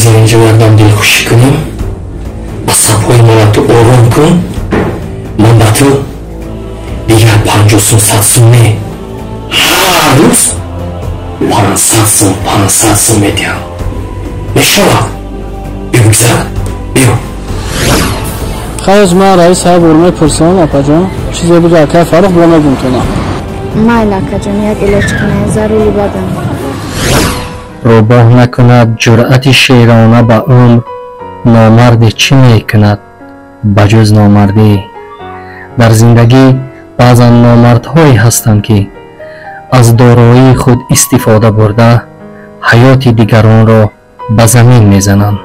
Бигзор инҷо якдам дилхушӣ кунем, асабҳои мана ту ором кун. Ман ба ту дигар 50 сум, 100 сум не, ҳар рӯз 500 сум, 500 сум медиҳам. Мешавад? Биё бигзар, биё. Хайз, ман раис саҳиб мепурсам, апаҷон, чизе буд акай Фаррух бо мегум тона. Майли, акаҷон, як илоҷ кунед, зарури бадам. Рӯбоҳ накунад ҷуръати шерона ба умр, номарде чӣ мекунад ба ҷуз номардӣ? Дар зиндагӣ баъзан номардҳое ҳастанд, ки аз дороии худ истифода бурда, ҳаёти дигаронро ба замин мезананд.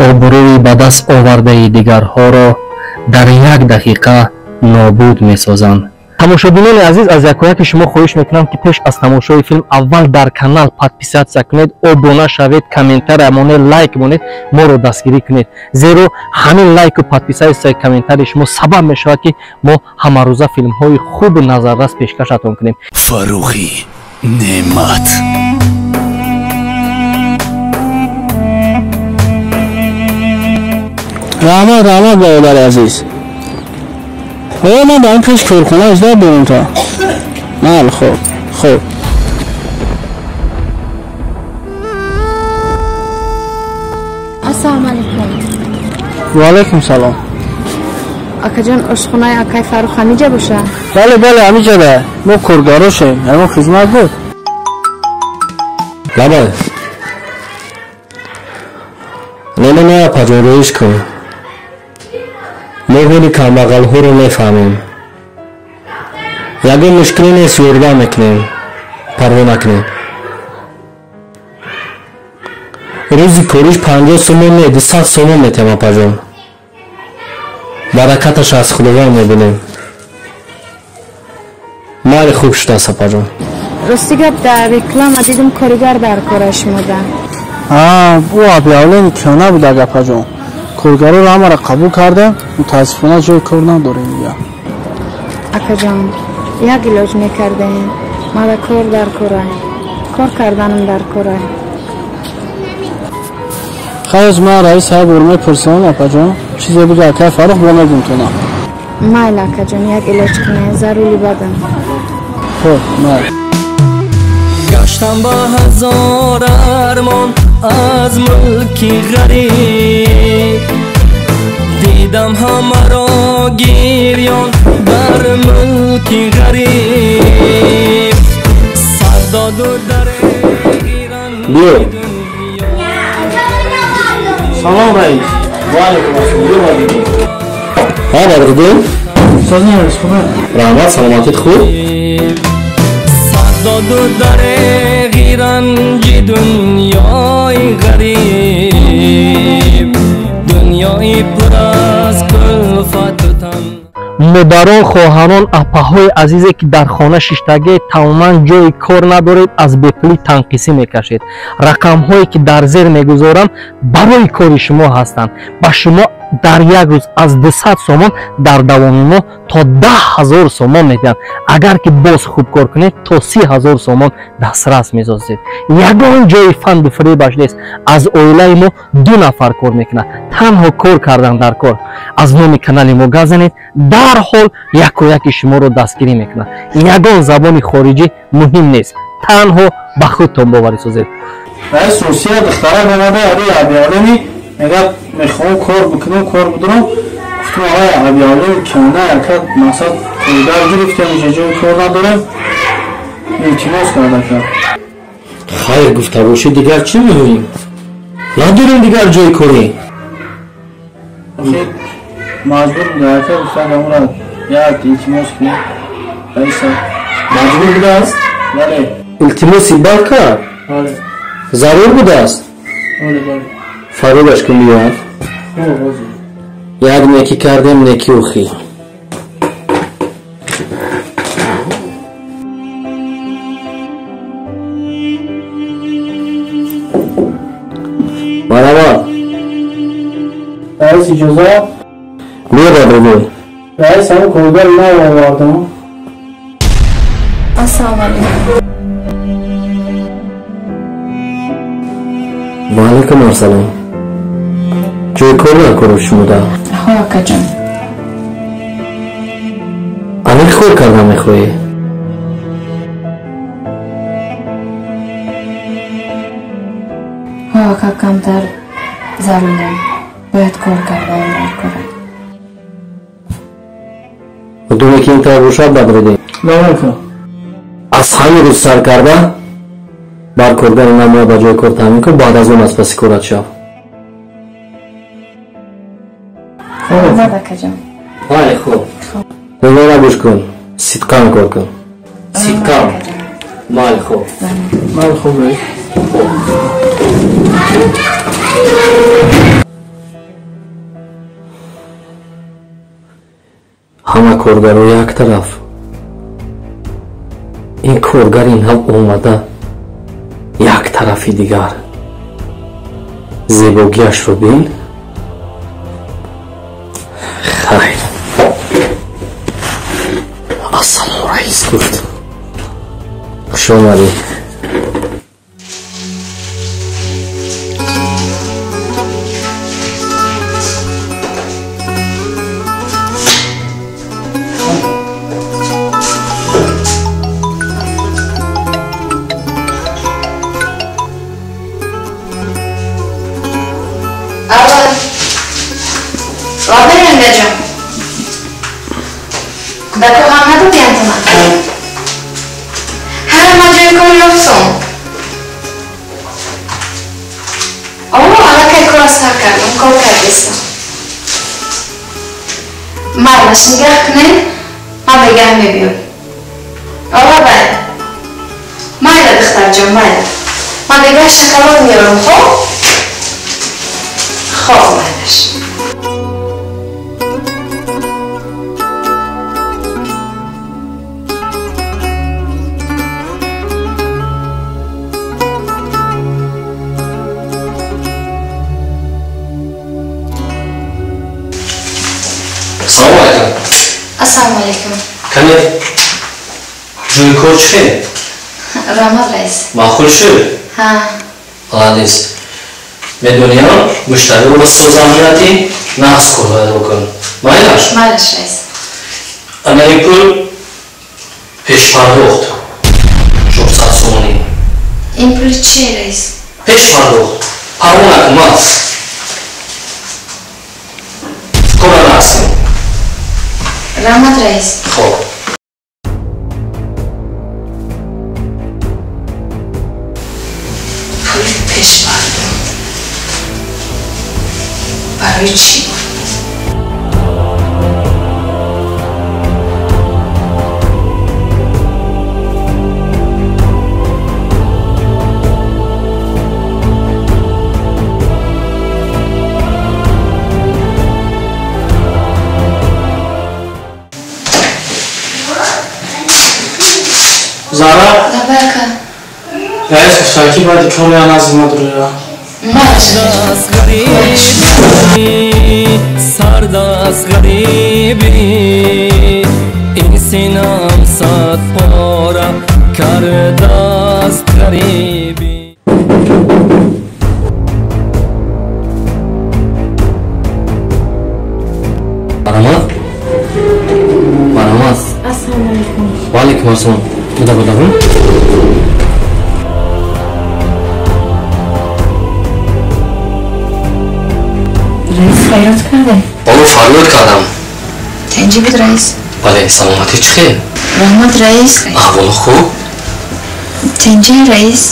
Обрӯи ба даст овардаи дигарҳоро дар як дақиқа нобуд месозанд. Тамошобинони азиз, аз якояки шумо хоҳиш мекунам, ки пеш аз тамошои филм аввал дар канал подписаться кунед, обуна шавед, комментария монед, лайк монед, моро дастгирӣ кунед. Зеро ҳамин лайку подписаться, комментарии шумо сабаб мешавад, ки мо ҳамарӯза филмҳои хубу назаррас пешкашатон кунем. Фаррухи Неъмат. Раҳмат, раҳмат, бародари азиз. Оё ман ба ин пеш корхона издор дорам то? Мал, хуб, хуб. Ассалому алайкум. Ва алайкум салом. Акаҷон, ошхонаи акай Фаррух ҳамиҷа боша? Бале, бале, ҳамиҷа да. Мо коргарошем, ягон хизмат буд? Лабай. Не, не, не, апаҷон, рӯиш кун. Мо ҳоли камбағалҳоро мефаҳмем. Ягон мушкиле нест, ёрдам мекунем. Парво накунед. Рӯзи кориш 50 сомон не, 200 сомон метиҳам, апаҷон. Баракаташ аз Худованд мебинем. Майли, хуб шудааст, апаҷон. Рости гап, дар реклама дидум, коригар дар кора шумода. Ӯ объявление киёна буд, апаҷон. Коргароро ҳамаро қабул кардем, мутаассифона ҷои кор надорем дигар. Акаҷон, як илоҷ мекардем. Мада кор дар кора. Кор карданам дар кора. Хайз, ман раис саҳиб мепурсам, апаҷон, чизе буд акай Фаррух бо мегум тона. Майли, акаҷон, як илоҷ кунед, зарури бадам. Хуб, майли. Гаштам ба ҳазор армон аз мулки ғариб, дидам ҳамаро гирён дар мулки ғариб. Сардоду дар Биё. Салом, раис. Ва алайкум ассалом. Ҳа, Бадриддин? Созни, раис, хуб? Раҳмат, саломатит хуб? Сардоду дар ғиранҷи дунёи ғариб, дунёи пур аз кулфату тан. Модарон, хоҳарон, апаҳои азизе, ки дар хона шиштагӣ, тамоман ҷои кор надоред, аз бепулӣ танқисӣ мекашед. Рақамҳое, ки дар зер мегузорам, барои кори шумо ҳастанд. Ба шумо дар як рӯз аз 200 сомон дар давоми моҳ то 10 000 сомон медиҳанд. Агар ки боз хуб кор кунед, то 30 000 сомон дастрас месозед. Ягон ҷои фанду фиребаш нест. Аз оилаи мо ду нафар кор мекунад. Танҳо кор кардан дар кор. Аз номи канали мо гап занед, дарҳол якояки шуморо дастгирӣ мекунад. Ягон забони хориҷӣ муҳим нест, танҳо ба худтон боварӣ созед. Раис, Русия духтарак омада, рӯи объявление мегӯяд, мехоҳам кор бикунам, кор бидорам. Гуфтам, ай объявление киёна, яка мақсад коргар гирифтем, инҷа ҷои кор надорем. Илтимос карда кард. Хайр гуфта бошӣ, дигар чӣ мегӯем? Надорем дигар ҷои корӣ. Маҷбур буда, яка гуфтам, амра як илтимос кунем. Раиса. Маҷбур будааст? Бале. Илтимоси бад кард? Бале. Зарур будааст? Бале, бале. Фарёдаш кун, биёяд. Як некӣ кардем, некӣ ухӣ. Марҳамат. Раис, иҷоза? Биё, Бадриддин. Раис, ҳамин коргар нав овардам. Ассалому алайкум. Ва алайкум ассалом. Ҷои кор дар кору шумода? Ҳо, акаҷон. Аниқ кор кардан мехоҳӣ? Ҳо, ака, камтар зарурам. Бояд кор кардан дар кора. Думе ки ин тавр бошад, Бадриддин. Ака. Аз ҳамин рӯз сар карда бар коргари намоя ба ҷои кор таъмин кун, баъд аз он аз паси корат шав. Раҳмат, акаҷон. Бале, хуб. Дунёра гӯш кун, сидқан кор кун. Сидқан. Бале, хуб. Бале, хуб, раис. Ҳама коргаро як тараф. Ин коргар ин ҳам омада як тарафи дигар. Зебогиашро бин. Хайр. Ассалом, раис гуфт. Хуш омадӣ. Марлаш нигаҳ кунед, ман бегаҳ мебиём. Ова бай. Майла, духтарҷон, майла. Ман бегаҳ шоколад меорам, хоб? Хоб, майлаш. Салом алайкум. Ассалому алайкум. Кане, ҷои кор чӣ хел? Раҳмат, раис. Маъқул шуд? Ҳа. Молодец. Медониям, муштариро ба созамиятӣ нағз кор адо кун. Майлаш? Майлаш, раис. Ана ин пул пешпардохт. 400 сомонӣ. Ин пули чие, раис? Пешпардохт. Парво накун, ман. Кора нақсим. Раҳмат, раис. Хоб. Пули пешпардохт. Барои чӣ? Зара? Давай, ака. Раис гуфтанд, ки баъди кор я назди ма дуроя. Сард аз ғарибӣ, ин синам сад пора кардааст ғарибӣ. Марҳамат. Марҳамат. Ассалому алайкум. Ва алайкум ассалом. Буда, буда. Раис, фарёд карде? Оло, фарёд кардам. Тинҷӣ буд, раис? Бале, саломатӣ чӣ хел? Раҳмат, раис. Аҳволу хуб? Тинҷӣ, раис.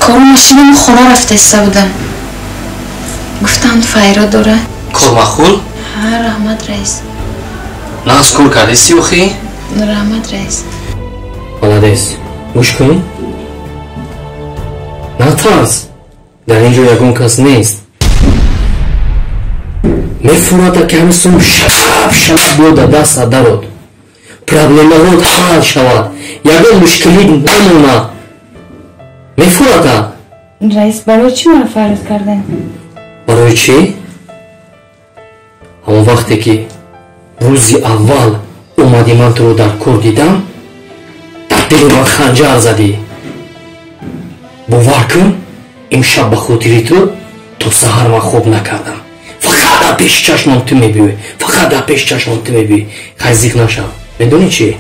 Кору машинам хона рафта иста будам. Гуфтанд, файрод дорад. Кор маъқул? Ҳа, раҳмат, раис. Нағз кор кардисти охӣ? Раҳмат, раис. Молодец. Гӯш кун. Натарс. Дар ин ҷо ягон кас нест. Мефурада ки ҳамин сум шалаб шалаб биёда даста дарод. Проблемаҳот ҳал шавад. Ягон мушкилӣ намонад. Мефурада. Раис, барои чӣ маро фарёд кардем? Барои чӣ? Ҳамон вақте ки рӯзи аввал омадӣ ман туро дар кор дидам, дар дили ман ханҷар задӣ. Бовар кун, Имшаб ба хотири ту то саҳар ман хоб накардам. Фақат дар пеши чашмам ту мебиёӣ, фақат дар пеши чашмам ту мебиёӣ. Хай, зиқ нашав. Медонӣ чӣ?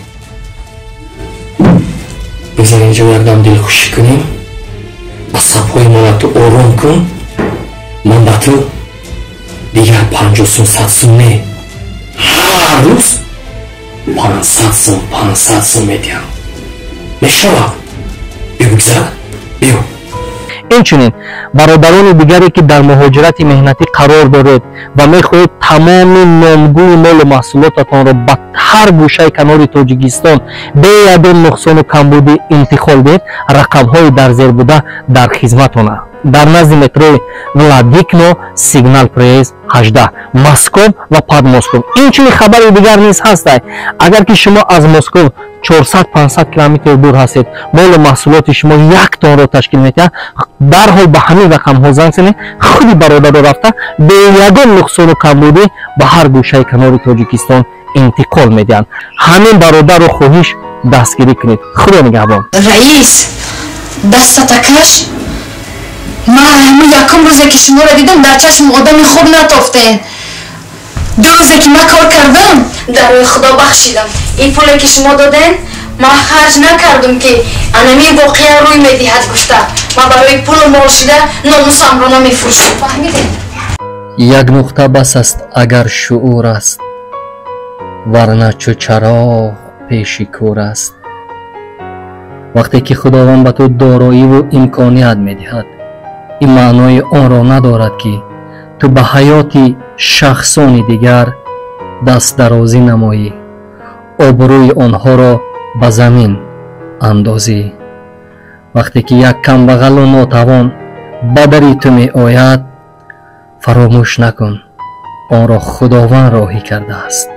Бигзар инҷо якдам дилхушӣ кунем, асабҳои мана ту ором кун. Ман ба ту дигар 50 сум, 100 сум не, ҳар рӯз 500 сум, 500 сум медиҳам. Мешавад? Биё, бигзар, биё. Инчунин бародарони дигаре, ки дар муҳоҷирати меҳнатӣ қарор доред ва мехоҳед тамоми номгӯи молу маҳсулотатонро ба ҳар гӯшаи канори Тоҷикистон бе ягон нуқсону камбудӣ интиқол диҳед, рақамҳои дар зер буда дар хизматонанд. Дар назди метрои Владикино, сигнал проезд 18, Москов ва Подмосков. Инчунин хабари дигар низ ҳастай. Агар ки шумо аз Москов 400-500 километр дур ҳастед, молу маҳсулоти шумо як тонро ташкил медиҳад, дарҳол ба ҳамин рақамҳо занг занед. Худи бародаро рафта, бе ягон нуқсону камбудӣ ба ҳар гӯшаи канори Тоҷикистон интиқол медиҳанд. Ҳамин бародарро хоҳиш дастгирӣ кунед. Худо нигаҳбон. Раис, дастата каш. Ман ҳамин якум рӯзе, ки шуморо дидам, дар чашм одами хуб натофтен. 2 рӯзе, ки ман кор кардам, дар рӯи Худо бахшидам. Ин пуле, ки шумо доден, ман харҷ накардам, ки анамин воқеа рӯй медиҳад гуфта. Ман барои пулу мол шида номусамро намефурӯшам, фаҳмидед? Як нуқта бас аст, агар шуур аст, варна чу чароғ пеши кӯр аст. Вақте ки Худованд ба ту дороиву имконият медиҳад, ин маънои онро надорад, ки ту ба ҳаёти шахсони дигар дастдарозӣ намоӣ, обрӯи онҳоро ба замин андозӣ. Вақте ки як камбағалу нотавон ба дари ту меояд, фаромӯш накун, онро Худованд роҳӣ кардааст.